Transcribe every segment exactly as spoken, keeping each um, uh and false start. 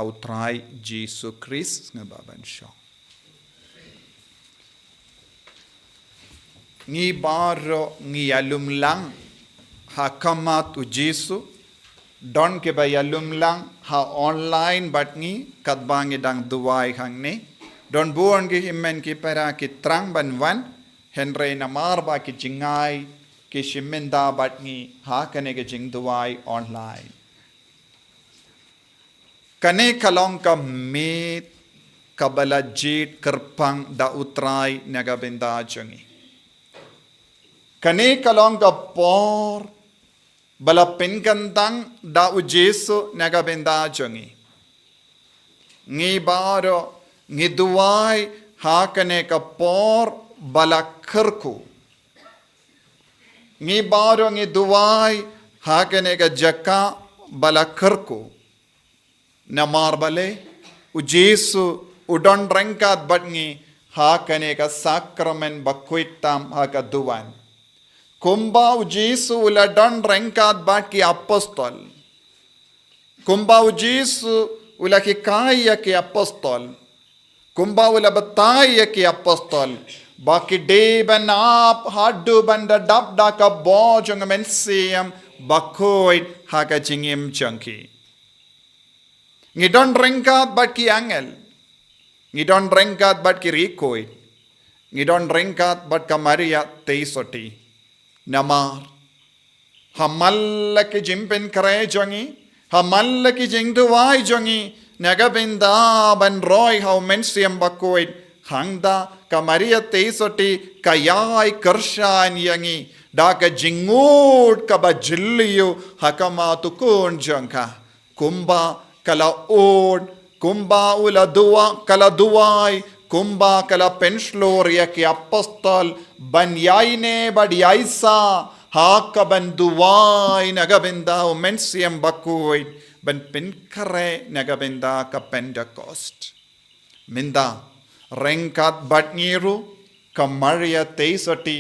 U Trai Jisu Khrist, sngewbha ban shong. Ngi baroh ngi ïalumlang ha khmat U Jisu, don kiba ïalumlang ha online bad ngi, katba ngi dang duwai hangne. Don bun ki hynmen ki para ki thrang ban wan, hynrei namar ba ki jingai, ki shim bynta bad ngi ha kane ka jingduwai online. Kane ka long ka miet kaba la jied kyrpang da U Trai na ka bynta jong ngi. Kane ka long ka por ba la pynkyntang da U Jisu na ka bynta jong ngi. Ngi baroh ngi duwai ha kane ka por ba la kyrkhu. Ngi baroh ngi duwai ha kane ka jaka ba la kyrkhu. Namar balei, U Jisu u don ryngkat bad ngi ha kane ka sakramen bakhuid tam ha ka duwan. Kumba U Jisu u la don ryngkat bad ki apostol. Kumba U Jisu u la hikai ïa ki apostol. Kumba u la batai ïa ki apostol ba ki dei ban ap haduh ban da dap da ka bor jong U Mynsiem Bakhuid ha ka jingim jong ki. Ngi don ryngkat bad ki angel. Ngi don ryngkat bad ki riewkhuid. Ngi don ryngkat bad ka Maria Theisotti. Namar ha man la ki jingpynkhreh jong ngi, ha man la ki jingduwai jong ngi, na ka bynta ban roi ha U Mynsiem Bakhuid, hangta ka Maria Theisotti ka ïai kyrshan ïa ngi da ka jingngud kaba jylliew ha khmat U Khun jong ka. Kumba ka la ud, kumba u la duwa, ka la duwai, kumba ka la pynshlur ïa ki apostol ban ïaineh bad ïaisah ha ka ban duwai na ka bynta U Mynsiem Bakhuid ban pynkhreh na ka bynta ka Pentecost. Mynta ryngkat bad ngi ruh ka Maria Theisotti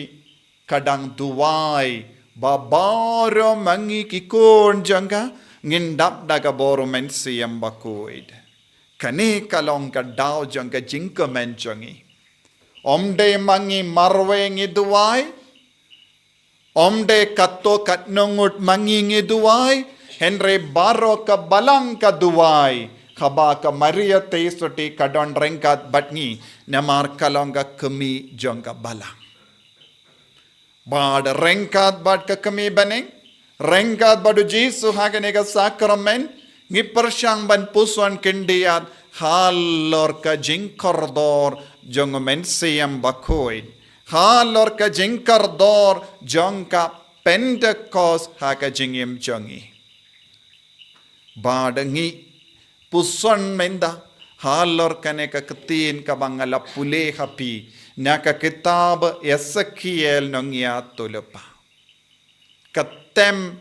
ka dang duwai ba baroh ma ngi ki khun jong ka ngin dap da ka bor U Mynsiem Bakhuid. Kane ka long ka daw jong ka jingkmen jong ngi. Ym dei ma ngi marwei ngi duwai, ym dei katto katno ngut ma ngi ngi duwai, hynrei baroh ka balang ka duwai, haba ka Maria Theisotti ka don ryngkat bad ngi, namar ka long ka kmie jong ka balang. Bad ryngkat bad ka kmie bneng, ryngkat bad U Jisu ha kane ka sakramen, ngi pyrshang ban puson khyndiat halor ka jingkordor jong U Mynsiem Bakhuid, halor ka jingkordor jong ka Pentecost ha ka jingim jong ngi. Bad ngi puson mynta halor kane ka ktien kaba nga la pule ha phi na ka kitab Esekiel nongïathuhlypa. Ka tem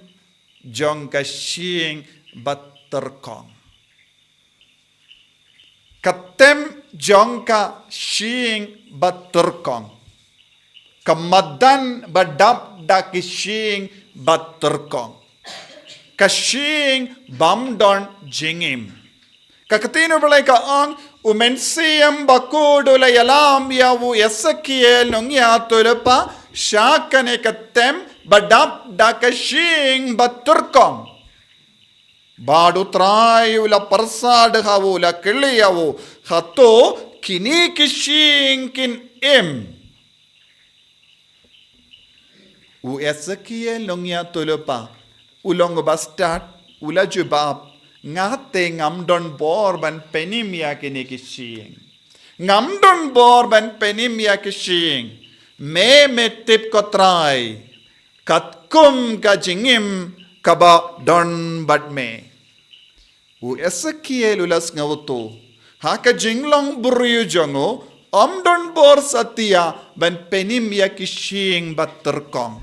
jong ka shyieng ba tyrkhong. Ka tem jong ka shyieng ba tyrkhong. Ka madan ba dap da ki shyieng ba tyrkhong. Ka shyieng bym don jingim. Ka ktien U Blei ka ong, U Mynsiem Bakhuid u la ïalam ïa u Esekiel nongïathuhlypa sha kane ka tem ba dap da ka shyieng ba tyrkhong. Bad U Trai u la pyrsad ha u, u la kylli ïa u, hato kine ki shyieng kin im? U Esekiel nongïathuhlypa u long uba stad, u la jubab, nga te ngam don bor ban pynim ïa kine ki shyieng. Ngam don bor ban pynim ïa ki shyieng. Me me tip ko Trai, katkum ka jingim kaba don bad me. U Esekiel u la sngewthuh, ha ka jinglong briew jong u, ym don bor satia ban pynim ïa ki shyieng ba tyrkhong.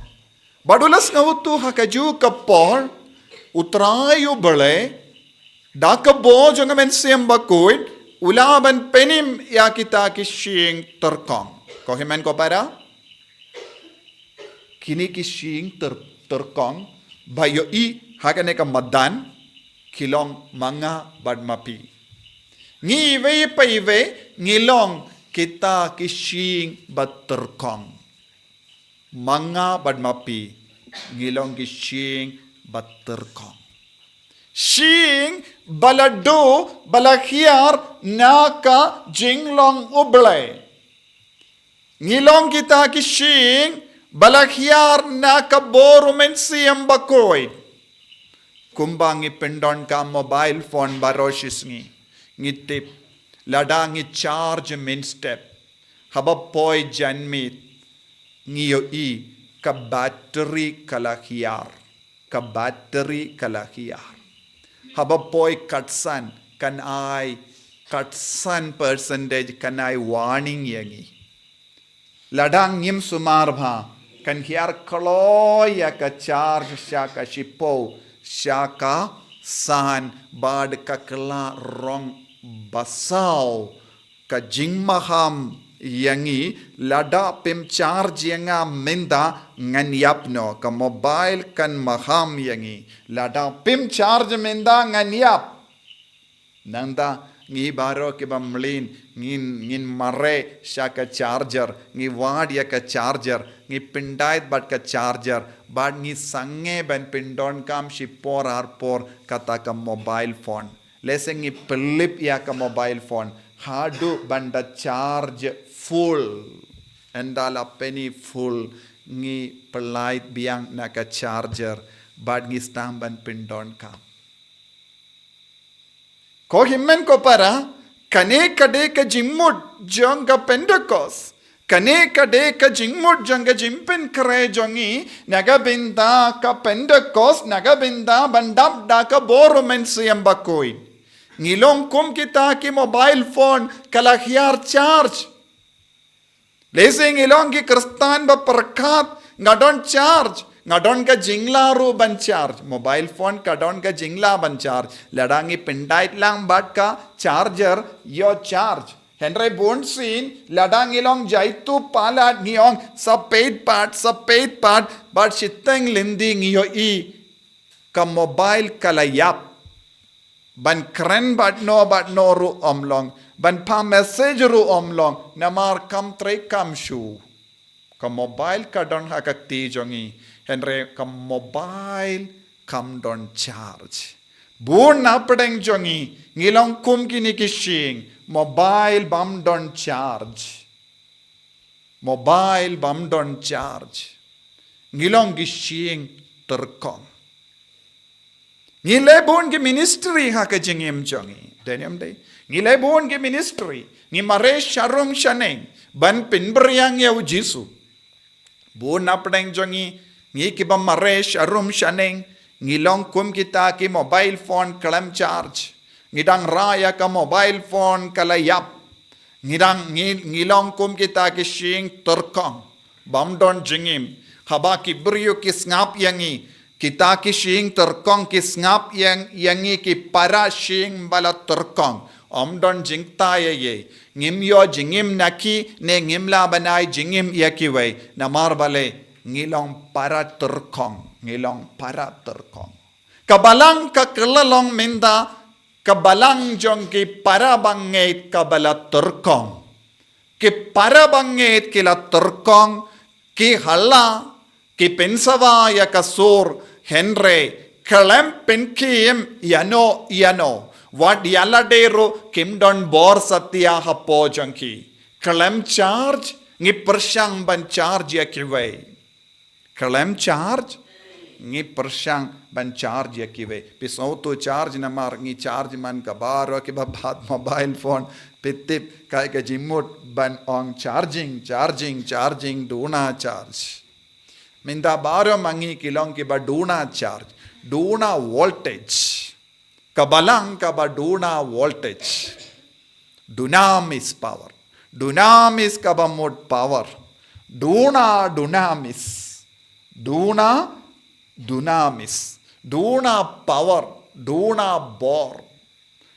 Bad u la sngewthuh ha kajuh ka por, U Trai U Blei, da ka bor jong ka Mynsiem Bakhuid, u lah ban pynim ïa kita ki shyieng tyrkhong. Ko hynmen ko para? Kine ki shyieng tyr-, tyrkhong, ba ïohi ha kane ka madan, ki long ma nga bad ma phi. Ngi iwei pa iwei ngi long kita ki shing ba tyrkhong. Ma nga bad ma phi ngi long ki shing ba tyrkhong. Shing ba la duh ba la hiar na ka jinglong U Blei. Ngi long kita ki shing ba la hiar na ka bor U Mynsiem Bakhuid. Kumba ngi pyndonkam mobile phone baroh shi sngi, ngi tip, lada ngi charge mynstep, haba poi janmiet ngi ïohi ka battery ka la hiar. Ka battery ka la hiar. Haba poi katsan, kan ai katsan percentage, kan ai warning ïa ngi. Lada ngim sumar bha, kan hiar kloi ïa ka charge sha ka shiphew, sha ka san, bad ka kylla rong basaw. Ka jingmaham ïa ngi, lada phim charge ïa nga mynta, ngan ïap noh, ka mobile kan maham ïa ngi. Lada phim charge mynta, ngan ïap. Nangta ngi baroh kiba mlien ngin, ngin mareh sha ka charger, ngi wad ïa ka charger, ngi pyndait bad ka charger, bad ngi sangeh ban pyndonkam shipor arpor kata ka mobile phone. Lehse ngi pynlip ïa ka mobile phone haduh ban da charge full. Ynda la pynïap full, ngi pyllait biang na ka charger bad ngi sdang ban pyndonkam. Ko hynmen ko para, kane ka dei ka jingmut jong ka Pentecost. Kane ka dei ka jingmut jong ka jingpynkhreh jong ngi, na ka bynta ka Pentecost, na ka bynta ban dap da ka bor U Mynsiem Bakhuid. Ngi long kum kita ki mobile phone ka la hiar charge. Lehse ngi long ki Khristan ba pyrkhat, nga don charge, nga don ka jingla ruh ban charge. Mobile phone ka don ka jingla ban charge. Lada ngi pyndait lang bad ka charger, ïoh charge. Hynrei bunsien, lada ngi long jaituh palat ngi ong, sa peit pat, sa peit pat, bad shiteng lynti ngi ïohi ka mobile ka la ïap. Ban kren bad no bad no ruh ym long, ban phah message ruh ym long, namar kam trei kam shu. Ka mobile ka don ha ka kti jong ngi, hynrei ka mobile kam don charge. Bun na pdeng jong ngi, ngi long kum kine ki shing, mobile bym don charge. Mobile bym don charge. Ngi long ki shing tyrkhong. Ngi leh bun ki ministry ha ka jingim jong ngi. Dei ne ym dei? Ngi leh bun ki ministry. Ngi mareh sharum shaneng ban pynbiang ïa u Jisu. Bun na pdeng jong ngi, ngi kiba mareh sharum shaneng, ngi long kum kita ki mobile phone khlem charge. Ngi dang rah ïa ka mobile phone ka la ïap. Ngi dang ngi, ngi long kum kita ki shing tyrkhong. Bym don jingim. Haba ki briew ki sngap ïa ngi, kita ki shing tyrkhong ki sngap ïa, ïa ngi ki para shing ba la tyrkhong. Ym don jingthaw ïa ei. Ngim ïoh jingim na ki ne ngim lah ban ai jingim ïa kiwei. Namar balei? Ngi long para tyrkhong. Ngi long para tyrkhong. Ka balang ka kylla long mynta ka balang jong ki para bangeit kaba la tyrkhong. Ki para bangeit ki la tyrkhong, ki halla, ki pynsawa ïa ka sur, hynrei khlem pynkhim ïano ïano. Wat ïa lade ruh kim don bor satia hapoh jong ki. Khlem charge, ngi pyrshang ban charge ïa kiwei. Khlem charge, ngi pyrshang ban charge ïa kiwei. Phi sngewthuh charge namar ngi charge man ka baroh kiba bat mobile phone. Phi tip kaei ka jingmut ban ong charging, charging, charging, duna charge. Mynta baroh ma ngi ki long kiba duna charge, duna voltage. Ka balang kaba duna voltage. Dunamis power. Dunamis kaba mut power. Duna dunamis. Duna dunamis. Duna power. Duna bor.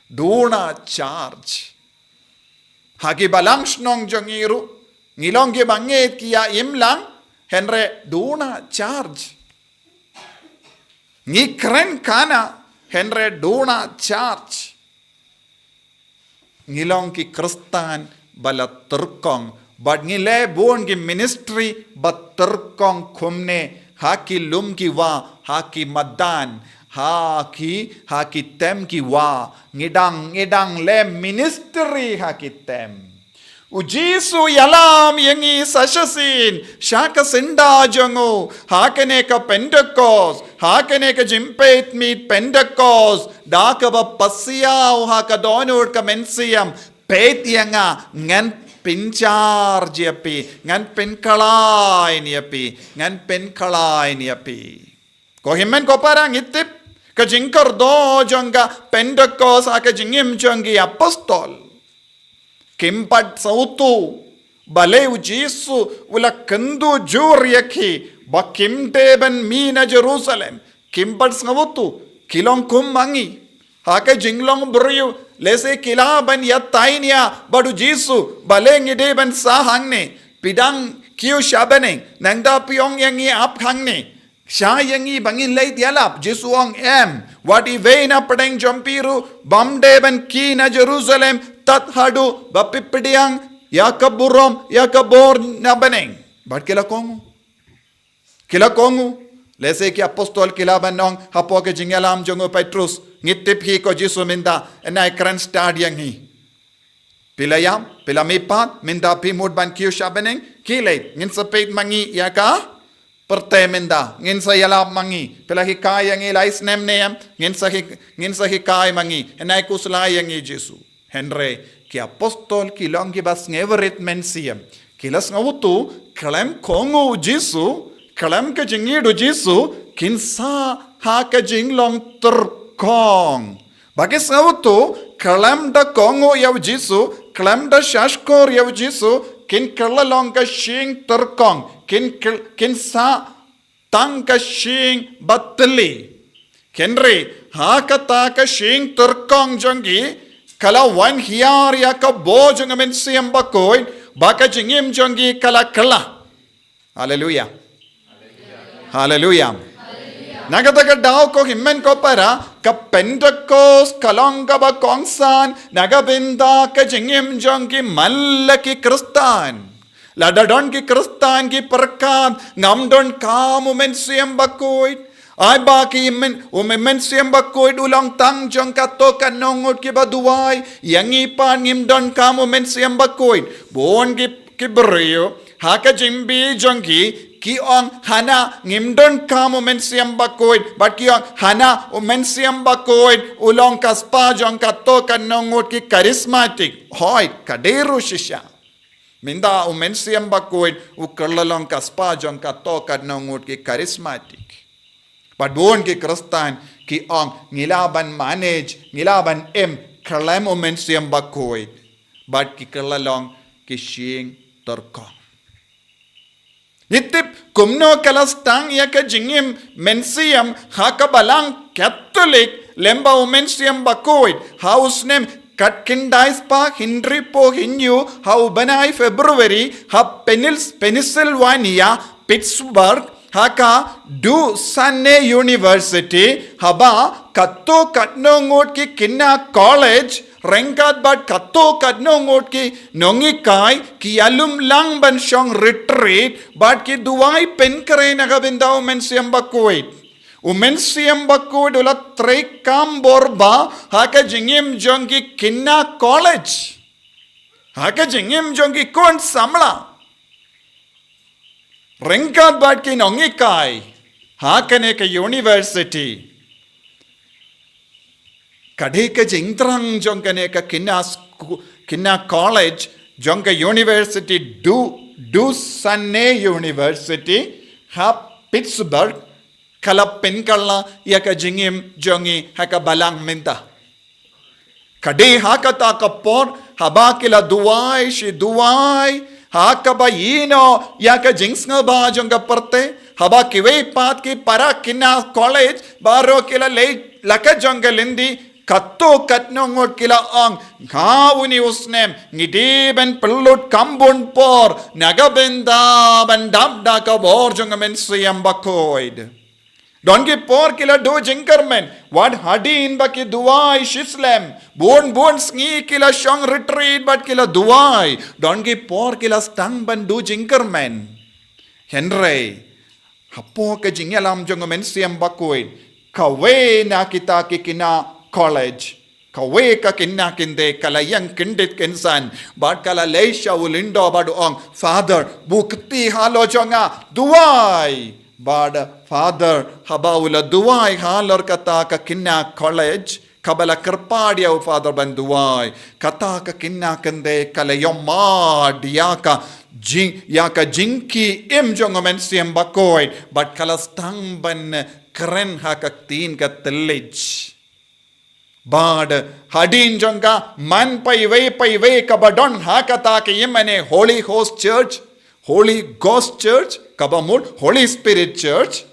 Duna charge. Ha ki balang shnong jong ngi ruh, ngi long ki bangeit ki ïa im lang, hynrei duna charge. Ngi kren khana, hynrei duna charge. Ngi long ki Khristan ba la tyrkong, bad ngi leh bun ki ministry ba tyrkong kumne, ha ki lum ki wah, ha ki madan, ha ki, ha ki tem ki wah, ngi dang, ngi dang leh ministry ha ki tem. U Jisu u ïalam ïa ngi sa shisien, sha ka syndah jong u, ha kane ka Pentecost, ha kane ka jingpeit miet Pentecost, da kaba pasiaw ha ka dohnud ka mynsiem, peit ïa nga, ngan pyncharge ïa phi, ngan pynkhlaiñ ïa phi, ngan pynkhlaiñ ïa phi. Ko hynmen ko para, ngi tip ka jingkyrduh jong ka Pentecost ha ka jingim jong ki apostol. Kim pat sngewthuh balei u Jisu u la kynduh jur ïa ki ba kim dei ban mih na Jerusalem. Kim pat sngewthuh, ki long kum ma ngi. Ha ka jinglong briew, lehse ki lah ban ïatainia bad u Jisu, balei ngi dei ban sah hangne? Phi dang kiew sha bneng, nangta phi ong ïa ngi ap hangne. Sha ïa ngi ba ngin leit ïalap, Jisu u ong em. Wat iwei na pdeng jong phi ruh, bym dei ban kiew na Jerusalem, tad haduh ba phi pdiang ïa ka burom, ïa ka bor na bneng. Bad ki la kohnguh. Ki la kohnguh. Lehse ki apostol ki lah ban ong hapoh ka jingïalam jong u Petrus, ngi tip hi ko Jisu mynta, nai kren stad ïa ngi. Phi la ïam, phi la mihpat, mynta phi mut ban kiew sha bneng, khie leit, ngin sa peit ma ngi ïa ka pyrthei mynta, ngin sa ïalap ma ngi, phi la hikai ïa ngi lai snem ne em, ngin sa hi, ngin sa hikai ma ngi, nai khuslai ïa ngi Jisu. Hynrei, ki apostol ki long kiba sngewrit mynsiem, ki la sngewthuh, khlem kohnguh u Jisu, khlem ka jingïeit u Jisu, kin sah ha ka jinglong tyrkong. Ba ki sngewthuh, khlem da kohnguh ïa u Jisu, khlem da shahshkor ïa u Jisu, kin kylla long ka shyieng tyrkong, kin kyl-, kin sah tang ka shyieng ba tylli. Hynrei, ha kata ka shyieng tyrkong jong ki, ka la wan hiar ïa ka bor jong u Mynsiem Bakhuid, ba ka jingim jong ki ka la kylla. Haleluya. Haleluya. Na kata ka daw ko hynmen ko para, ka Pentecost ka long kaba kongsan na ka bynta ka jingim jong ki man la ki Khristan. Lada don ki Khristan ki pyrkhat, ngam donkam u Mynsiem Bakhuid. Ai ba ki men, u Mynsiem Bakhuid u long tang jong kato katno ngut kiba duwai, ïa ngi pat ngim donkam u Mynsiem Bakhuid. Bun ki, ki briew ha ka jingbi jong ki, ki ong hana ngim donkam u Mynsiem Bakhuid, bad ki ong hana u Mynsiem Bakhuid u long ka spah jong kato katno ngut ki charismatic. Hooid, ka dei ruh shisha. Mynta u Mynsiem Bakhuid u kylla long ka spah jong kato katno ngut ki charismatic. Bad bun ki Khristan ki ong ngi lah ban manage, ngi lah ban im khlem u Mynsiem Bakhuid. Bad ki kylla long ki shyieng tyrkong. Ngi tip kumno ka la sdang ïa ka jingim mynsiem ha ka Balang Katholik lyngba u Mynsiem Bakhuid ha u snem khatkhyndai spah hynriewphew hynñiew ha u bnai February ha Penils-, Pennsylvania, Pittsburgh, ha ka Duquesne University, haba kato katno ngut ki khynnah college, ryngkat bad kato katno ngut ki nonghikai, ki ïalum lang ban shong retreat, bad ki duwai pynkhreh na ka bynta u Mynsiem Bakhuid. U Mynsiem Bakhuid u la treikam bor bha ha ka jingim jong ki khynnah college. Ha ka jingim jong ki khun samla. Ryngkat bad ki nonghikai ha kane ka university. Ka dei ka jingthrang jong kane ka khynnah sku-, khynnah college jong ka university Du-, Duquesne University ha Pittsburgh, ka la pynkylla ïa ka jingim jong ngi ha ka balang mynta. Ka dei ha kata ka por, haba ki la duwai shi duwai, ha kaba ïehnoh ïa ka jingsngewbha jong ka pyrthei, haba kiwei pat ki para khynnah college baroh ki la leit la ka jong ka lynti, kato katno ngut ki la ong, ha une u snem ngi dei ban pynlut kham bun por na ka bynta ban dap da ka bor jong ka Mynsiem Bakhuid. Don ki por ki la duh jingkyrmen, wat hadien ba ki duwai shislem. Bun bun sngi ki la shong retreat bad ki la duwai. Don ki por ki la sdang ban duh jingkyrmen. Hynrei hapoh ka jingïalam jong u Mynsiem Bakhuid, kawei na kita ki khynnah college, kawei ka khynnah khyndai ka la ïeng kyndit kynsan bad ka la leit sha u lyngdoh bad u ong, "Father, buh kti halor jong nga, duwai." Bad Father haba u la duwai halor kata ka khynnah college kaba la kyrpad ïa u Father ban duwai, kata ka khynnah khyndai ka la ïohmad ïa ka jing, ïa ka jingki im jong u Mynsiem Bakhuid bad ka la sdang ban kren ha ka ktien ka thylliej. Bad hadien jong ka, man paiwei paiwei kaba don ha kata ka ïingmane Holy Ghost Church, Holy Ghost Church, kaba mut Holy Spirit Church,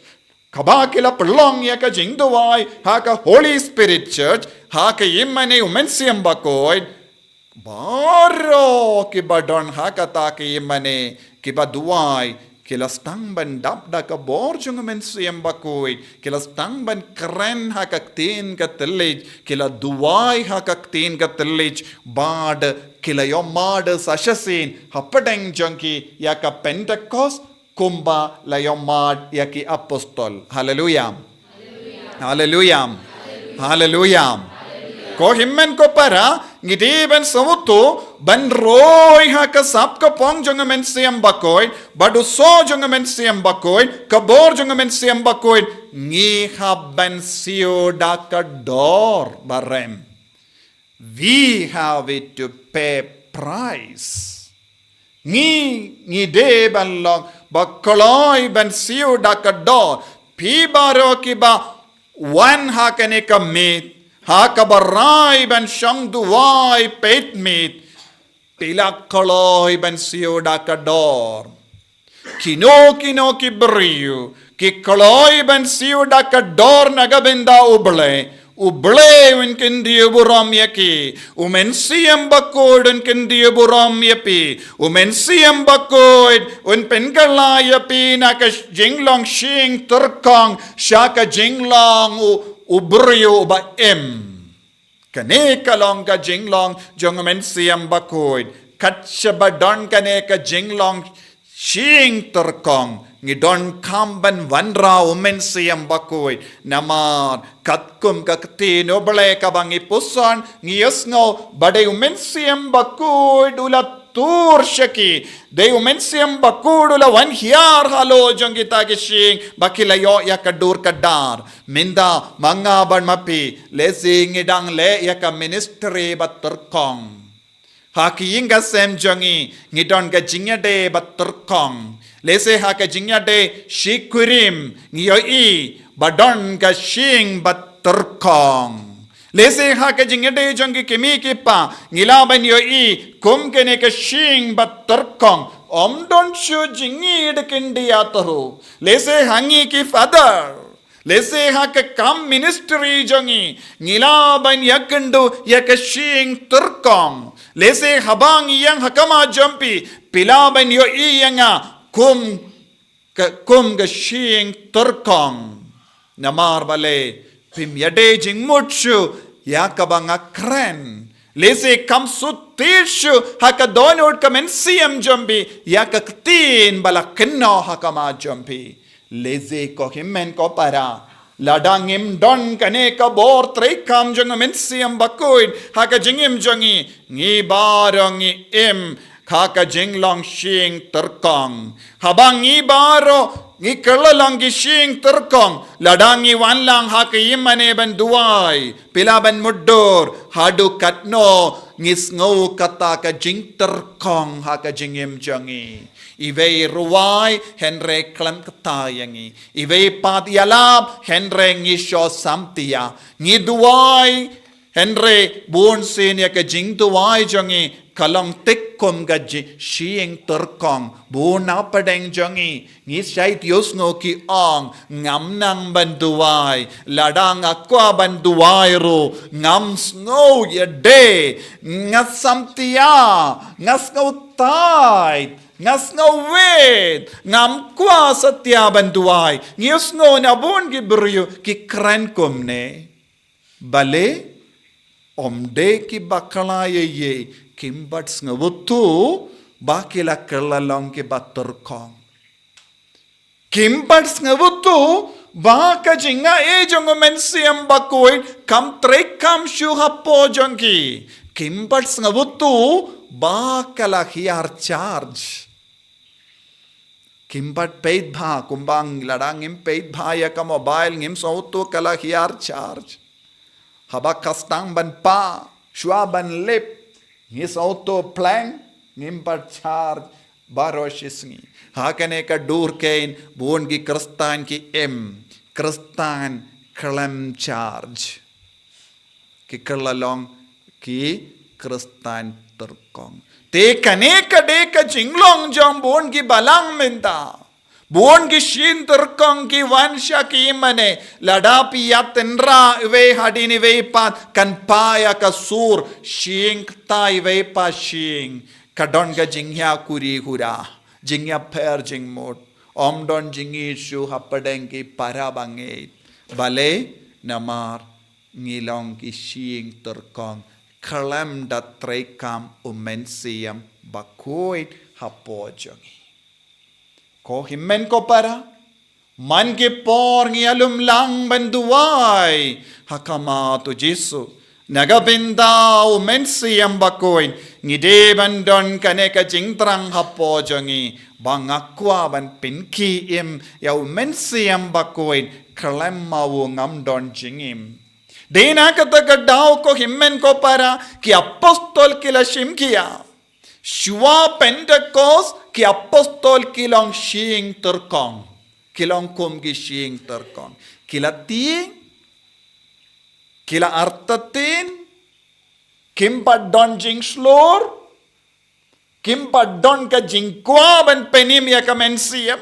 kaba ki la pynlong ïa ka jingduwai ha ka Holy Spirit Church, ha ka ïingmane u Mynsiem Bakhuid. Baroh kiba don ha kata ka ïingmane, kiba duwai, ki la sdang ban dap da ka bor jong u Mynsiem Bakhuid, ki la sdang ban kren ha ka ktien ka thylliej, ki la duwai ha ka ktien ka thylliej, bad ki la ïohmad sa shisien hapdeng jong ki ïa ka Pentecost, kumba la ïohmad ïa ki apostol. Haleluya. Haleluya. Haleluya. Ko hynmen ko para, ngi dei ban sngewthuh, ban roi ha ka sap ka phong jong u Mynsiem Bakhuid, bad u soh jong u Mynsiem Bakhuid, ka bor jong u Mynsiem Bakhuid, ngi hap ban siew da ka dor ba rem. We have it to pay price. Ngi, ngi dei ban long ba kloi ban siew da ka dor. Phi baroh kiba wan ha kane ka miet, ha kaba rai ban shong duwai peit miet, phi la kloi ban siew da ka dor. Kino kino ki briew ki kloi ban siew da ka dor na ka bynta U Blei, U Blei un kyntiew burom ïa ki. U Mynsiem Bakhuid un kyntiew burom ïa phi. U Mynsiem Bakhuid un pynkylla ïa phi na ka jinglong shyieng tyrkhong sha ka jinglong u, u briew uba im. Kane ka long ka jinglong jong u Mynsiem Bakhuid. Kat shaba don kane ka jinglong shyieng tyrkhong, ngi donkam ban wanrah u Mynsiem Bakhuid. Namar katkum ka ktien U Blei kaba ngi puson, ngi ïohsngew ba dei u Mynsiem Bakhuid u la tur sha ki. Dei u Mynsiem Bakhuid u la wan hiar halor jong kita ki shyieng ba ki la ïoh ïa ka dur ka dar. Mynta ma nga bad ma phi, lehse ngi dang leh ïa ka ministry ba tyrkhong. Ha ki ïing ka sem jong ngi, ngi don ka jingïadei ba tyrkhong. Lehse ha ka jingïadei shi kurim, ngi ïohi ba don ka shyieng ba tyrkhong. Lehse ha ka jingïadei jong ki kmie ki kpa, ngi lah ban ïohi kum kane ka shyieng ba tyrkhong. Ym don shuh jingïeit khyndiat ruh. Lehse ha ngi ki father, lehse ha ka kam ministry jong ngi, ngi lah ban ïakynduh ïa ka shyieng tyrkhong. Lehse haba ngi ïeng ha khmat jong phi, phi lah ban ïohi ïa nga kum ka, kum ka shyieng tyrkhong. Namar balei phim ïadei jingmut shuh ïa kaba nga kren. Lehse kham sngewthuh shuh ha ka dohnud ka mynsiem jong phi ïa ka ktien ba la kynnoh ha khmat jong phi. Lehse ko hynmen ko para, lada ngim don kane ka bor treikam jong u Mynsiem Bakhuid ha ka jingim jong ngi, ngi baroh ngi im ha ka jinglong shyieng tyrkhong. Haba ngi baroh ngi kylla long ki shyieng tyrkhong, lada ngi wan lang ha ka ïingmane ban duwai, phi lah ban mutdur haduh katno ngi sngew kata ka jingtyrkhong ha ka jingim jong ngi. Iwei i rwai hynrei khlem kata ïa ngi. Iwei i pat ïalap hynrei ngi shu samtia. Ngi duwai hynrei bunsien ïa ka jingduwai jong ngi ka long thik kum ka ji-, shyieng tyrkhong. Bun na pdeng jong ngi, ngi shait ïohsngew ki ong, ngam nang ban duwai. Lada nga kwah ban duwai ruh, ngam sngew ïadei. Nga samtia, nga sngew tight. Nga sngew wit, ngam kwah satia ban duwai. Ngi sngew na bun ki briew ki kren kumne. Balei? Ym dei kiba khlaiñ ei ei, kim pat sngewthuh ba ki la kylla long kiba tyrkhong. Kim pat sngewthuh ba ka jingaiei jong u Mynsiem Bakhuid kam treikam shuh hapoh jong ki. Kim pat sngewthuh ba ka la hiar charge. Kim pat peit bha, kumba lada ngim peit bha ïa ka mobile, ngim sngewthuh ka la hiar charge. Haba ka sdang ban pah, shuwa ban lip, ngi sngewthuh pleng, ngim pat charge baroh shi sngi. Ha kane ka dur kein, bun ki Khristan ki im, Khristan khlem charge. Ki kylla long ki Khristan tyrkhong. Te kane ka dei ka jinglong jong bun ki balang mynta. Bun ki shyieng tyrkhong ki wan sha ki, mane lada phi ïa tynrai iwei hadien iwei pat, kan pah ïa ka sur, shyieng kata iwei pat shyieng. Ka don ka jingïakuri kura, jingïapher jingmut. Ym don jingïeit shuh hapdeng ki para bangeit. Balei? Namar ngi long ki shyieng tyrkhong, khlem da treikam u Mynsiem Bakhuid hapoh jong ngi. Ko hynmen ko para, man ki por ngi ïalum lang ban duwai ha khmat u Jisu. Na ka bynta u Mynsiem Bakhuid, ngi dei ban don kane ka jingthrang hapoh jong ngi ba nga kwah ban pynkhie im ïa u Mynsiem Bakhuid, khlem ma u ngam don jingim. Dei na kata ka daw ko hynmen ko para, ki apostol ki la shim khia. Shuwa Pentecost, ki apostol ki long shyieng tyrkhong. Ki long kum ki shyieng tyrkhong. Ki la tieng, ki la artatien, kim pat don jingshlur, kim pat don ka jingkwah ban pynim ïa ka mynsiem.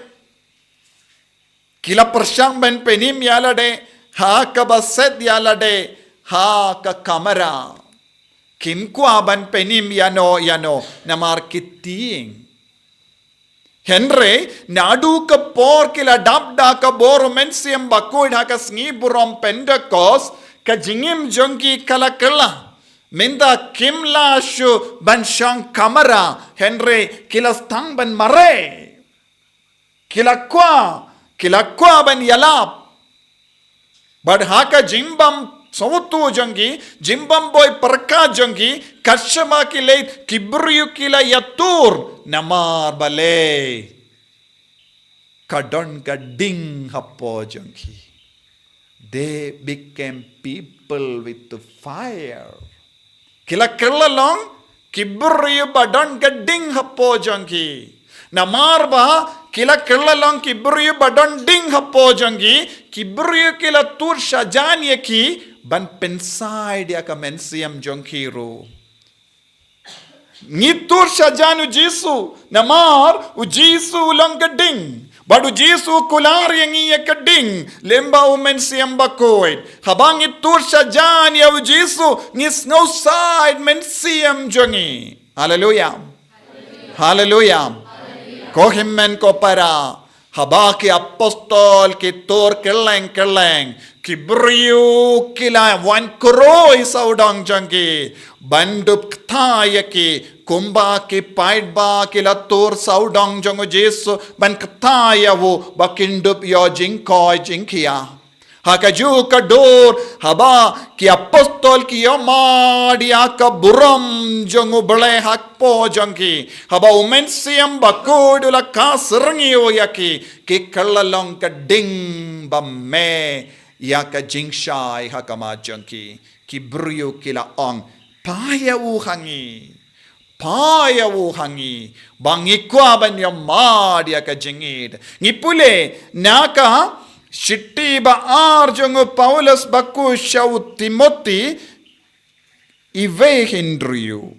Ki la pyrshang ban pynim ïa lade ha kaba set ïa lade ha ka kamra. Kim kwah ban pynim ïano ïano, namar ki tieng. Hynrei naduh ka por ki la dap da ka bor u Mynsiem Bakhuid ha ka sngi burom Pentecost, ka jingim jong ki ka la kylla. Mynta kim lah shuh ban shong kamra, hynrei ki la sdang ban mareh. Ki la kwah, ki la kwah ban ïalap. Bad ha ka jingbym sngewthuh jong ki, jingbym boi pyrkhat jong ki, kat shaba ki leit, ki briew ki la ïatur, namar balei? Ka don ka ding hapoh jong ki. They became people with the fire. Ki la kylla long ki briew ba don ka ding hapoh jong ki. Namar ba ki la kylla long ki briew ba don ding hapoh jong ki, ki briew ki la tur shajan ïa ki ban pynside ïa ka mynsiem jong ki ruh. Ngi tur shajan u Jisu, namar u Jisu u long ka ding. Bad u Jisu u kular ïa ngi ïa ka ding lyngba u Mynsiem Bakhuid. Haba ngi tur shajan ïa u Jisu, ngi sngewside mynsiem jong ngi. Haleluya. Haleluya. Ko hynmen ko para, haba ki apostol ki tur kylleng kylleng, ki briew ki la wan khroi sawdong jong ki ban dup kthai ïa ki, kumba ki paidbah ki la tur sawdong jong u Jisu ban kthai ïa u ba kin dup ïoh jingkoit jingkhiah. Ha kajuh ka dur, haba ki apostol ki ïoh mad ïa ka burom jong U Blei hapoh jong ki, haba U Mynsiem Bakhuid u la kha syrngiew ïa ki, ki kylla long ka ding ba me ïa ka jingshai ha khmat jong ki. Ki briew ki la ong, pah ïa u ha ngi. Pah ïa u ha ngi, ba ngi kwah ban ïoh mad ïa ka jingïeit. Ngi pule na ka shithi ba ar jong u Paulus bakhuid sha u Timothi, iwei hynriew.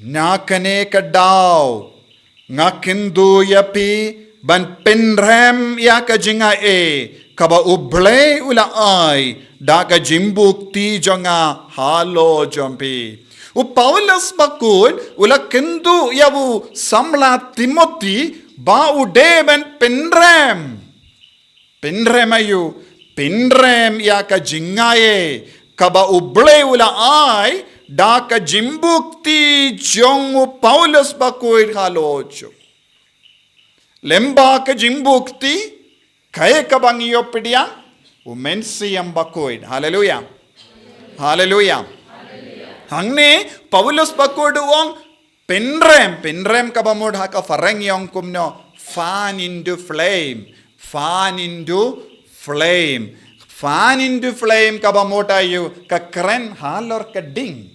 Na kane ka daw, Nga kynduh ïa phi ban pynrem ïa ka jingaiei kaba U Blei u la ai da ka jingbukti jong nga halor jong phi. U Paulus bakhuid u la kynduh ïa u samla Timothy ba u dei ban pynrem. Pynrem aïu? Pynrem ïa ka jingaiei kaba U Blei u la ai da ka jingbukti jong u Paulus bakhuid halor jong. Lem bad ka jingbukti, kaei kaba ngi ïoh pdiang? U Mynsiem Bakhuid. Haleluya. Haleluya. Hangne Paulus bakhuid u ong, pynrem, pynrem kaba mut ha ka phareng ïong kumno? Fan into flame. Fan into flame. Fan into flame kaba mut aïu? Ka kren halor ka ding.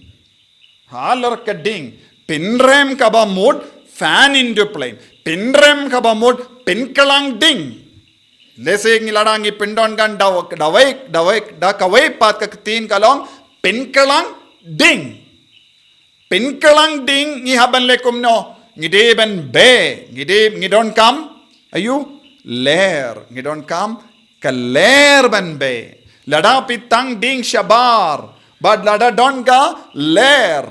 Halor ka ding. Pynrem kaba mut fan into flame. Pynrem kaba mut pynklang ding. Lehse ngi lada ngi pyndon kan da, da wei, da wei, da kawei pat ka ktien ka long pynklang ding. Pynklang ding ngi hap ban leh kumno? Ngi dei ban beh, ngi dei, ngi donkam aïu? Ler, ngi donkam ka ler ban beh. Lada phi tang ding shabar bad lada don ka ler,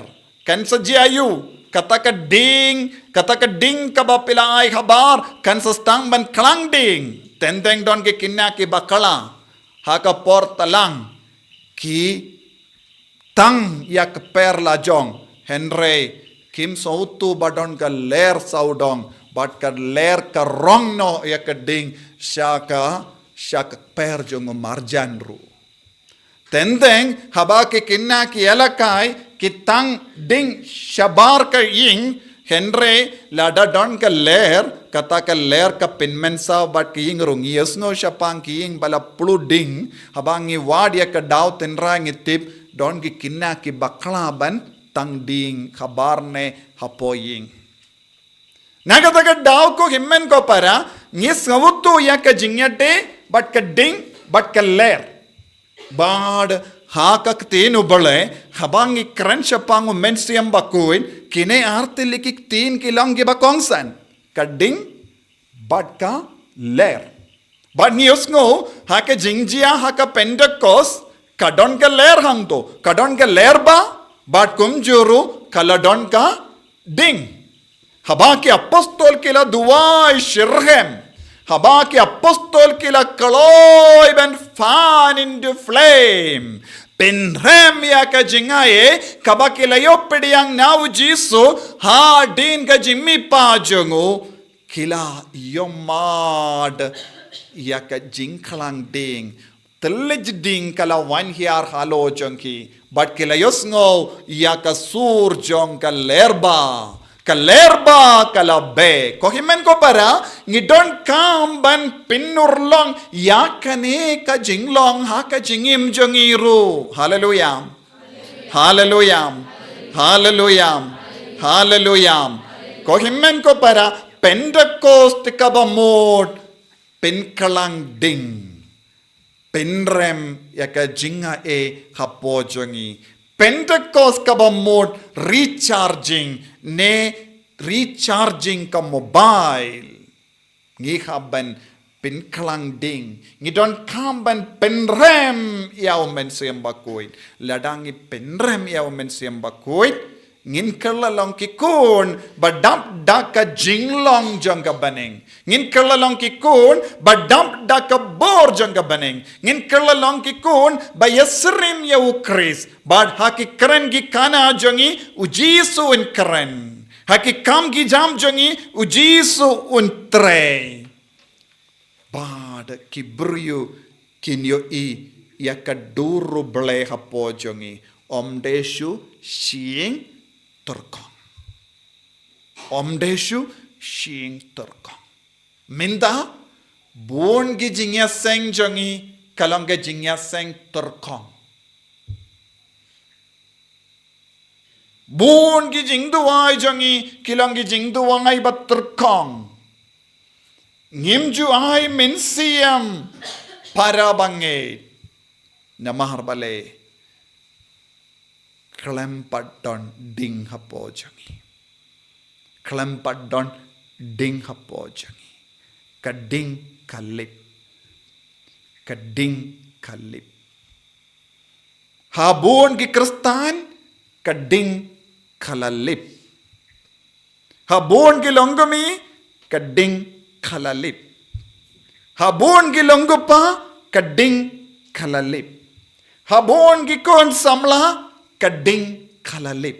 kan sa jia aïu? Kata ka ding, kata ka ding kaba phi la ai habar kan sa sdang ban klang ding. Teng teng don ki khynnah kiba khlaiñ ha ka por tlang, ki tang ïa ka per la jong, hynrei kim sngewthuh ba don ka ler sawdong, bad ka ler ka rong noh ïa ka ding sha ka, sha ka per jong u marjan ruh. Teng teng haba ki khynnah ki ïalehkai, ki tang ding shabar ka ïing, hynrei lada don ka ler, kata ka ler ka pynmynsaw bad ka ïing ruh. Ngi ïohsngew shaphang ki ïing ba la plu ding, haba ngi wad ïa ka daw tynrai ngi tip don ki khynnah kiba khlaiñ ban tang ding shabar ne hapoh ïing. Na kata ka daw ko hynmen ko para, ngi sngewthuh ïa ka jingïadei bad ka ding bad ka ler. Bad ha ka ktien U Blei, haba ngi kren shaphang u Mynsiem Bakhuid, kine artylli ki ktien ki long kiba kongsan. Ka ding bad ka ler. Bad ngi ïohsngew ha ka jingjia ha ka Pentecost, ka don ka ler hangto, ka don ka ler bha, bad kumjuh ruh ka la don ka ding. Haba ki apostol ki la duwai shitrhem, haba ki apostol ki la kloi ban fan into flame, pynrem ïa ka jingaiei kaba ki la ïoh pdiang na u Jisu hadien ka jingmihpat jong u, ki la ïohmad ïa ka jingklang ding. Tylli ding ka la wan hiar halor jong ki, bad ki la ïohsngew ïa ka sur jong ka ler bha. Ka ler bha ka la beh. Ko hynmen ko para, ngi donkam ban pynurlong ïa kane ka jinglong ha ka jingim jong ngi ruh. Haleluya. Haleluya. Haleluya. Haleluya. Ko hynmen ko para, Pentecost kaba mut pynklang ding. Pynrem ïa ka jingaiei hapoh jong ngi. Pentecost kaba mut recharging, ne recharging ka mobile. Ngi hap ban pynklang ding. Ngi donkam ban pynrem ïa u Mynsiem Bakhuid. Lada ngi pynrem ïa u Mynsiem Bakhuid, ngin kylla long ki khun ba dap da ka jinglong jong ka bneng. Ngin kylla long ki khun ba dap da ka bor jong ka bneng. Ngin kylla long ki khun ba ïasyriem ïa u Khrist. Bad ha ki kren ki khana jong ngi, u Jisu un kren. Ha ki kam ki jam jong ngi, u Jisu un trei. Bad ki briew kin ïohi ïa ka dur U Blei hapoh jong ngi. Ym dei shu shyieng tyrkhong. Ym dei shu shyieng tyrkhong. Mynta, bun ki jingïaseng jong ngi ka long ka jingïaseng tyrkhong. Bun ki jingduwai jong ngi ki long ki jingduwai ba tyrkhong. Ngim ju ai mynsiem para bangeit. Namar balei? Khlem pat don ding hapoh jong ngi. Khlem pat don ding hapoh jong ngi. Ka ding ka lip. Ka ding ka lip. Ha bun ki Khristan, ka ding ka la lip. Ha bun ki long kmie, ka ding ka la lip. Ha bun ki long kpa, ka ding ka la lip. Ha bun ki khun samla, ka ding ka la lip.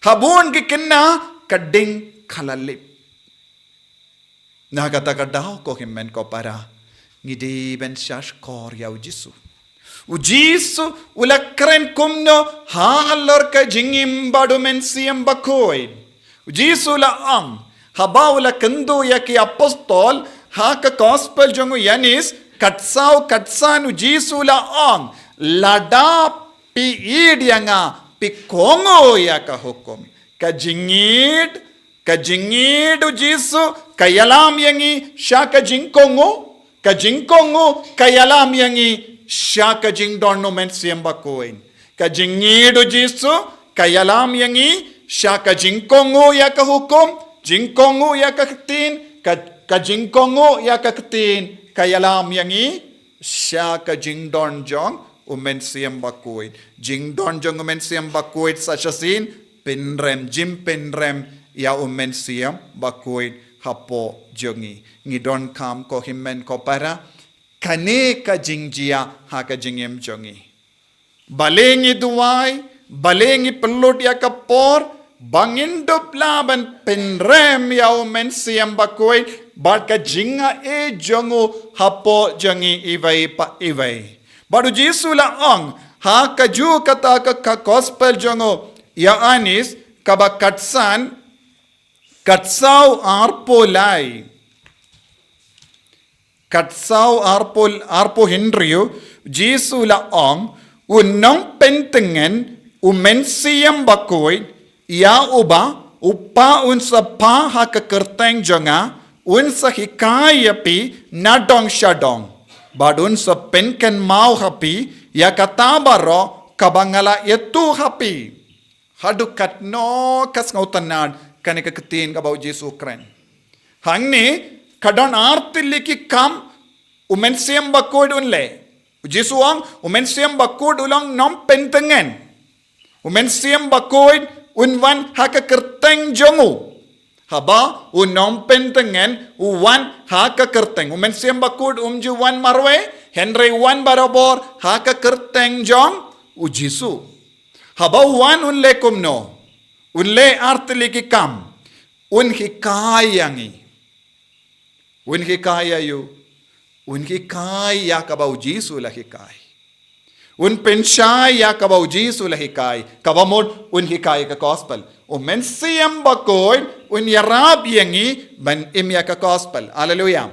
Ha bun ki khynnah, ka ding ka la lip. Na kata ka daw, ko hynmen ko para, ngi dei ban shahshkor ïa u Jisu. U Jisu u la kren kumno halor ka jingim bad u Mynsiem Bakhuid? U Jisu u la ong, haba u la kynduh ïa ki apostol, ha ka gospel jong u Ïoannis, khatsaw khatsan, u Jisu u la ong, lada phi ïeit ïa nga, phi kohnguh ïa ka hukum. Ka jingïeit, ka jingïeit u Jisu, ka ïalam ïa ngi sha ka jingkohnguh, ka jingkohnguh, ka ïalam ïa ngi sha ka jingdon u Mynsiem Bakhuid. Ka jingïeit u Jisu, ka ïalam ïa ngi sha ka jingkohnguh ïa ka hukum, jingkohnguh ïa ka ktien, ka, ka jingkohnguh ïa ka ktien, ka ïalam ïa ngi sha ka jingdon jong u Mynsiem Bakhuid. Jingdon jong u Mynsiem Bakhuid sa shisien pynrem, jingpynrem ïa u Mynsiem Bakhuid hapoh jong ngi. Ngi donkam, ko hynmen ko para, kane ka jingjia ha ka jingim jong ngi. Balei ngi duwai, balei ngi pynlut ïa ka por, ba ngin dup lah ban pynrem ïa u Mynsiem Bakhuid bad ka jingaiei jong u hapoh jong ngi iwei pa iwei. Bad u Jisu u la ong ha kajuh kata ka, ka gospel jong u Ïoannis, kaba khatsan, khatsaw arphew lai. Khatsaw arphew, arphew hynriew, Jisu u la ong, un nongpyntngen, u Mynsiem Bakhuid, ïa uba u Kpa un sa phah ha ka kyrteng jong nga, un sa hikai ïa phi nadong shadong. Bad un sa pynkynmaw ha phi ïa kata baroh kaba nga la ïathuh ha phi. Haduh katno ka sngewtynnad kane ka ktien kaba u Jisu u kren. Hangne ka don ar tylli ki kam u Mynsiem Bakhuid un leh. U Jisu u ong, u Mynsiem Bakhuid u long nongpyntngen. U Mynsiem Bakhuid un wan ha ka kyrteng jong u. Haba u nongpyntngen u wan ha ka kyrteng, u Mynsiem Bakhuid um ju wan marwei, hynrei u wan barabor ha ka kyrteng jong u Jisu. Haba u wan un leh kumno? Un leh ar tylli ki kam. Un hikai ïa ngi. Un hikai ïa u. Un hikai ïa kaba u Jisu u la hikai. Un pynshai ïa kaba u Jisu u la hikai. Kaba mut un hikai ïa ka gospel. U Mynsiem Bakhuid un ïarap ïa ngi ban im ïa ka gospel. Haleluia.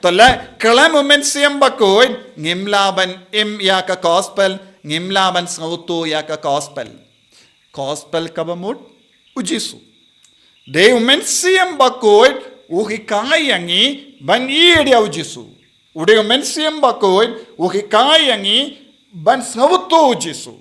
Te lada khlem u Mynsiem Bakhuid, ngim lah ban im ïa ka gospel, ngim lah ban sngewthuh ïa ka gospel. Gospel kaba mut u Jisu. Dei u Mynsiem Bakhuid u hikai ïa ngi ban ïeit ïa u Jisu. U dei u Mynsiem Bakhuid u hikai ïa ngi ban sngewthuh u Jisu.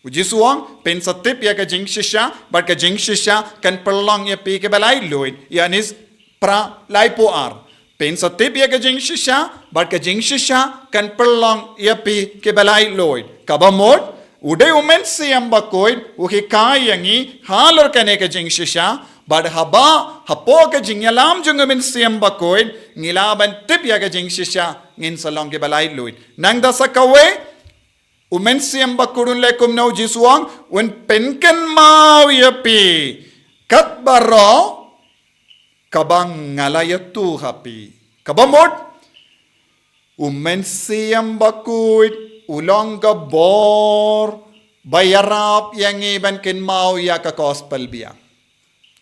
U Jisu u ong, phin sa tip ïa ka jingshisha, bad ka jingshisha kan pynlong ïa phi kiba laitluid. Ïoannis phra, laiphew ar. Phin sa tip ïa ka jingshisha, bad ka jingshisha kan pynlong ïa phi kiba laitluid. Kaba mut, u dei u Mynsiem Bakhuid u hikai ïa ngi halor kane ka jingshisha, bad haba hapoh ka jingïalam jong u Mynsiem Bakhuid ngi lah ban tip ïa ka jingshisha, ngin sa long kiba laitluid. Nangta sa kawei, u Mynsiem Bakhuid un leh kumno? U Jisu u ong, un pynkynmaw ïa phi kat baroh kaba nga la ïathuh ha phi. Kaba mut, u Mynsiem Bakhuid u long ka bor ba ïarap ïa ngi ban kynmaw ïa ka gospel biang.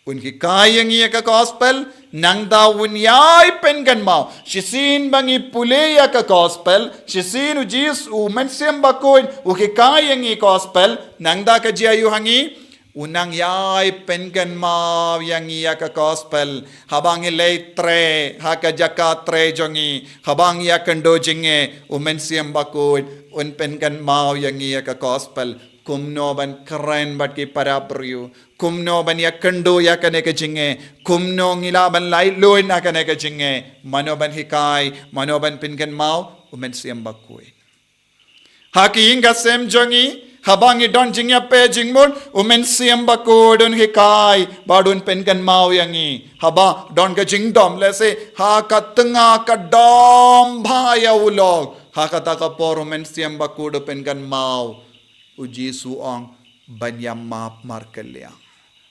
Un hikai ïa ngi ïa ka gospel, nangta un ïai pynkynmaw. Shisien ba ngi pule ïa ka gospel, shisien u Jisu, u Mynsiem Bakhuid u hikai ïa ngi gospel, nangta ka jia aiu ha ngi? Un nang ïai pynkynmaw ïa ngi ïa ka gospel. Haba ngi leit trei ha ka jaka trei jong ngi, haba ngi ïakynduh jingeh, u Mynsiem Bakhuid un pynkynmaw ïa ngi ïa ka gospel. Kumno ban kren bad ki para briew. Kumno ban ïakynduh ïa kane ka jingeh. Kumno ngi lah ban laitluid na kane ka jingeh. Mano ban hikai, mano ban pynkynmaw, u Mynsiem Bakhuid. Ha ki ïing ki sem jong ngi, haba ngi don jingïapeit jingmut, u Mynsiem Bakhuid un hikai, bad un pynkynmaw ïa ngi. Haba don ka jingdom, lehse, ha ka tnga ka dom bha ïa u lok. Ha kata ka por u Mynsiem Bakhuid un pynkynmaw. U Jisu u ong ban ïa map markylliang.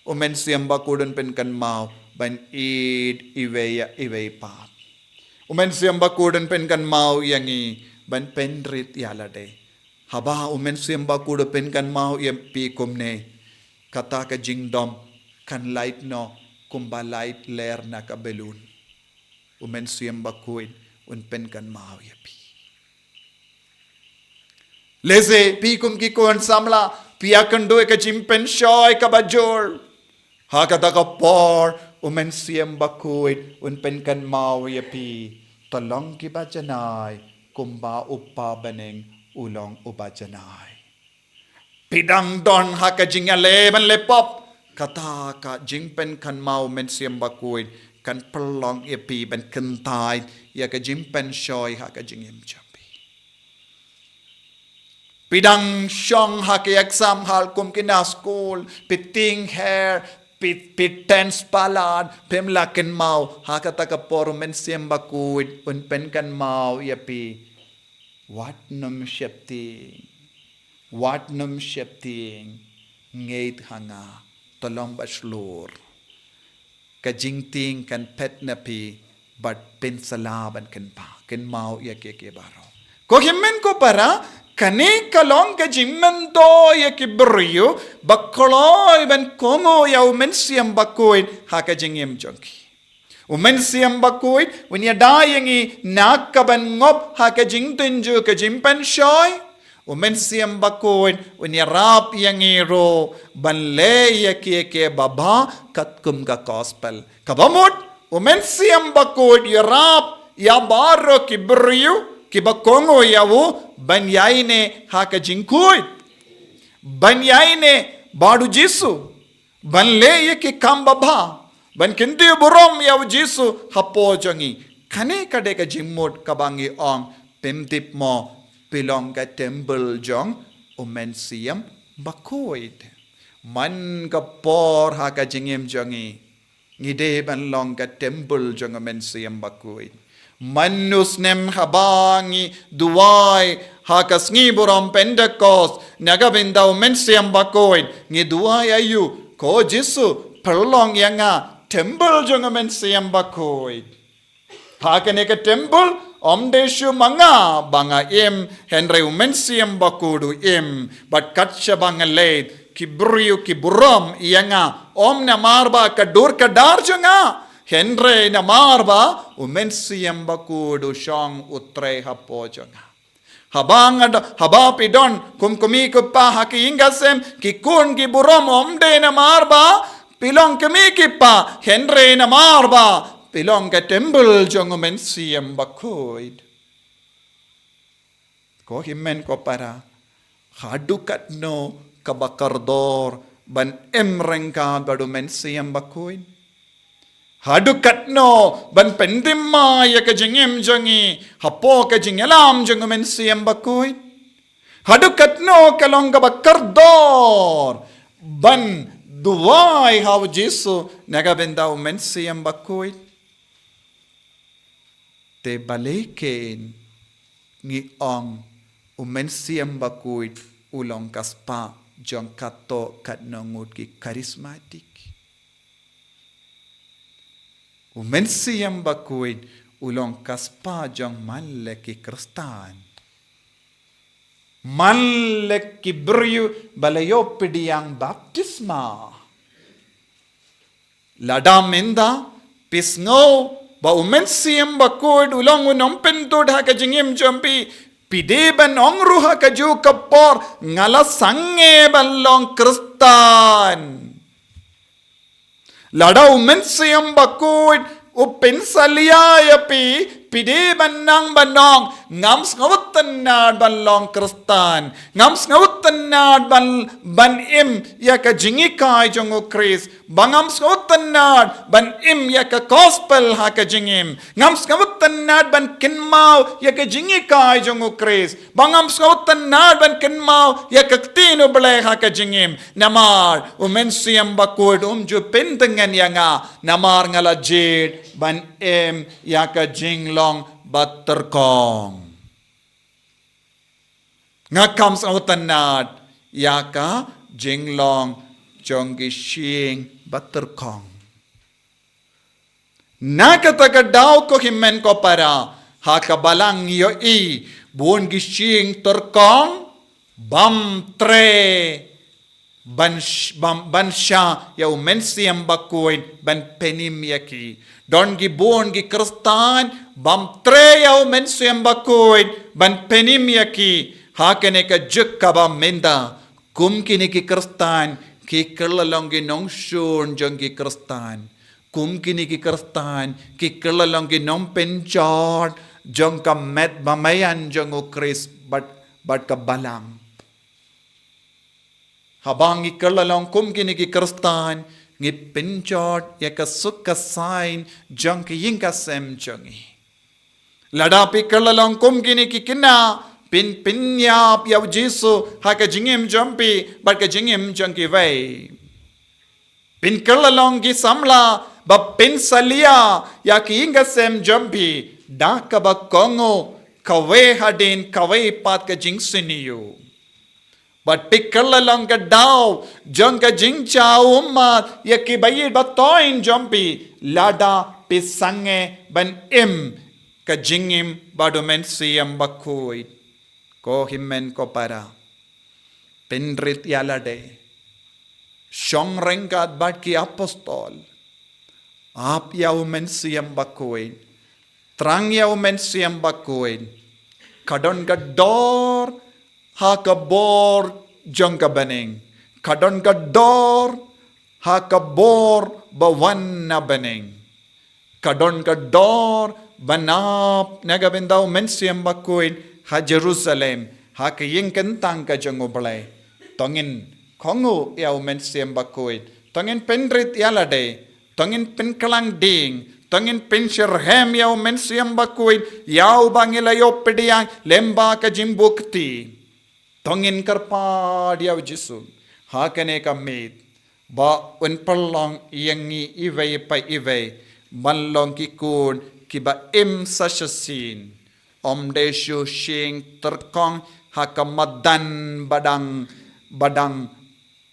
U Mynsiem Bakhuid un pynkynmaw ban ïeit iwei ïa iwei pat. U Mynsiem Bakhuid un pynkynmaw ïa ngi ban pynrit ïa lade. Haba u Mynsiem Bakhuid un pynkynmaw ïa phi kumne, kata ka jingdom kan lait noh kumba lait ler na ka balloon. U Mynsiem Bakhuid un pynkynmaw ïa phi. Lehse phi kum ki khun samla, phi ïakynduh ïa ka jingpynshoi kaba jur. Ha kata ka por, u Mynsiem Bakhuid un pynkynmaw ïa phi. To long kiba janai, kumba u Kpa bneng u long uba janai. Phi dang don ha ka jingïaleh ban leh pop. Kata ka jingpynkynmaw u Mynsiem Bakhuid kan pynlong ïa phi ban kyntait ïa ka jingpynshoi ha ka jingim jong phi. Phi dang shong ha ki exam hall kum ki nongskul, phi tieng her, phi, phi tense palat, phim lah kynmaw, ha kata ka por u Mynsiem Bakhuid un pynkynmaw ïa phi. Wat nym sheptieng. Wat nym sheptieng. Ngeit ha nga. To long ba shlur. Ka jingtieng kan phet na phi bad pynsalah ban kynmaw, kynmaw ïa kiei kiei baroh. Ko hynmen ko para, kane ka long ka jingmyntoi ïa ki briew ba kloi ban kohnguh ïa u Mynsiem Bakhuid ha ka jingim jong ki. U Mynsiem Bakhuid un ïada ïa ngi na ka ban ngop ha ka jingtynjuh ka jingpynshoi. U Mynsiem Bakhuid un ïarap ïa ngi ruh ban leh ïa kiei kiei babha katkum ka gospel. Kaba mut, u Mynsiem Bakhuid ïarap ïa baroh ki briew kiba kohnguh ïa u ban ïaineh ha ka jingkhuid. Ban ïaineh bad u Jisu. Ban leh ïa ki kam babha. Ban kyntiew burom ïa u Jisu hapoh jong ngi. Kane ka dei ka jingmut kaba ngi ong, phim tip mo, phi long ka temple jong u Mynsiem Bakhuid. Man ka por ha ka jingim jong ngi, ngi dei ban long ka temple jong u Mynsiem Bakhuid. Man u snem haba ngi duwai ha ka sngi burom Pentekost na ka bynta u Mynsiem Bakhuid, ngi duwai aïu? Ko Jisu, pynlong ïa nga temple jong u Mynsiem Bakhuid. Ha kane ka temple, ym dei shuh ma nga ba nga im, hynrei u Mynsiem Bakhuid u im, bad kat shaba nga leit, ki briew ki burom ïa nga, ym namar ba ka dur ka dar jong nga, hynrei namar ba u Mynsiem Bakhuid u shong u trei hapoh jong nga. Haba nga da, haba phi don kum kmie kpa ha ki ïing ki sem, ki khun ki burom ym dei namar ba phi long kmie kpa, hynrei namar ba phi long ka temple jong u Mynsiem Bakhuid. Ko hynmen ko para, haduh katno kaba kordor ban im ryngkat bad u Mynsiem Bakhuid? Haduh katno ban pynthymmai ïa ka jingim jong ngi hapoh ka jingïalam jong u Mynsiem Bakhuid? Haduh katno ka long kaba kordor ban duwai ha u Jisu na ka bynta u Mynsiem Bakhuid? Te balei kein ngi ong u Mynsiem Bakhuid u long ka spah jong katto katno ngut ki charismatic? U Mynsiem Bakhuid u long ka spah jong man la ki Khristan. Man la ki briew ba la ïoh pdiang baptisma. Lada mynta phi sngew ba u Mynsiem Bakhuid u long u nongpynthut ha ka jingim jong phi, phi dei ban ong ruh ha kajuh ka por, nga la sangeh ban long Khristan. Lada u Mynsiem Bakhuid u pynsalia ïa phi, Phi dei ban nang ban ong, ngam sngewtynnad ban long Khristan. Ngam sngewtynnad ban, ban im ïa ka jinghikai jong u Khrist. Ba ngam sngewtynnad ban im ïa ka gospel ha ka jingim. Ngam sngewtynnad ban kynmaw ïa ka jinghikai jong u Khrist. Ba ngam sngewtynnad ban kynmaw ïa ka ktien u Blei ha ka jingim. Namar u Mynsiem Bakhuid um ju pyntngen ïa nga. Namar nga la jied ban im ïa ka jinglong batyrkhong. Nga kam sngewtynnad ïa ka jinglong jong ki shyieng batyrkhong. Na kata ka daw ko hynmen ko para, ha ka balang ïohi bun ki shyieng tyrkhong bam treh ban sh-, ban, ban shah ïa u Mynsiem Bakhuid ban pynim ïa ki. Don ki bun ki Khristan bam treh ïa u Mynsiem Bakhuid ban pynim ïa ki. Ha kane ka juk kaba mynta, kum kine ki Khristan ki kylla long ki nongshun jong ki Khristan. Kum kine ki Khristan ki kylla long ki nongpynjot jong ka met bamaian jong u Khrist bad, bad ka balang. Haba ngi kylla long kum kine ki Khristan, ngi pynjot ïa ka suk ka saiñ jong ka ïing ka sem jong ngi. Lada phi kylla long kum kine ki khynnah, phin pynïap ïa u Jisu ha ka jingim jong phi bad ka jingim jong kiwei. Phin kylla long ki samla ba pynsalia ïa ka ïing ka sem jong phi da kaba kohnguh kawei hadien kawei pat ka jingsniew. Bad phi kylla long ka daw jong ka jingjaw ummat ïa ki ba ïeit ba thoiñ jong phi lada phi sangeh ban im ka jingim bad u Mynsiem Bakhuid. Ko hynmen ko para, pynrit ïa lade. Shong ryngkat bad ki apostol. Ap ïa u Mynsiem Bakhuid. Thrang ïa u Mynsiem Bakhuid. Ka don ka dor ha ka bor jong ka bneng. Ka don ka dor ha ka bor ba wan na bneng. Ka don ka dor ban ap na ka bynta u Mynsiem Bakhuid ha Jerusalem, ha ka ïing kyntang ka jong u Blei. To ngin kohnguh ïa u Mynsiem Bakhuid. To ngin pynrit ïa lade. To ngin pynkhlaiñ dieng. To ngin pynshitrhem ïa u Mynsiem Bakhuid ïa uba ngi la ïoh pdiang lyngba ka jingbuh kti. To ngin kyrpad ïa u Jisu ha kane ka miet ba un pynlong ïa ngi iwei pa iwei ban long ki khun kiba im sa shisien. Ym dei shu shyieng tyrkhong ha ka madan ba dang, ba dang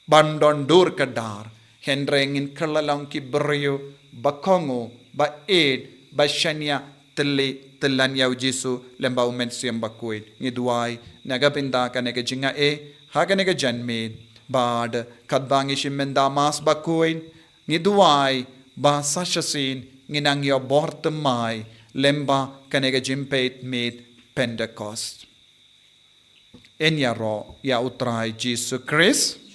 ban don dur kdar. Hynrei ngin kylla long ki briew ba kohnguh, ba ïeit, ba shaniah tylli tyllan ïa u Jisu lyngba u Mynsiem Bakhuid. Ngi duwai na ka bynta kane ka jingaiei ha kane ka janmiet. Bad katba ngi shim mynta Mass Bakhuid, ngi duwai ba sa shisien ngin nang ïoh bor thymmai lyngba kane ka jingpeit miet Pentekost. Yn ïaroh ïa u Trai Jisu Khrist.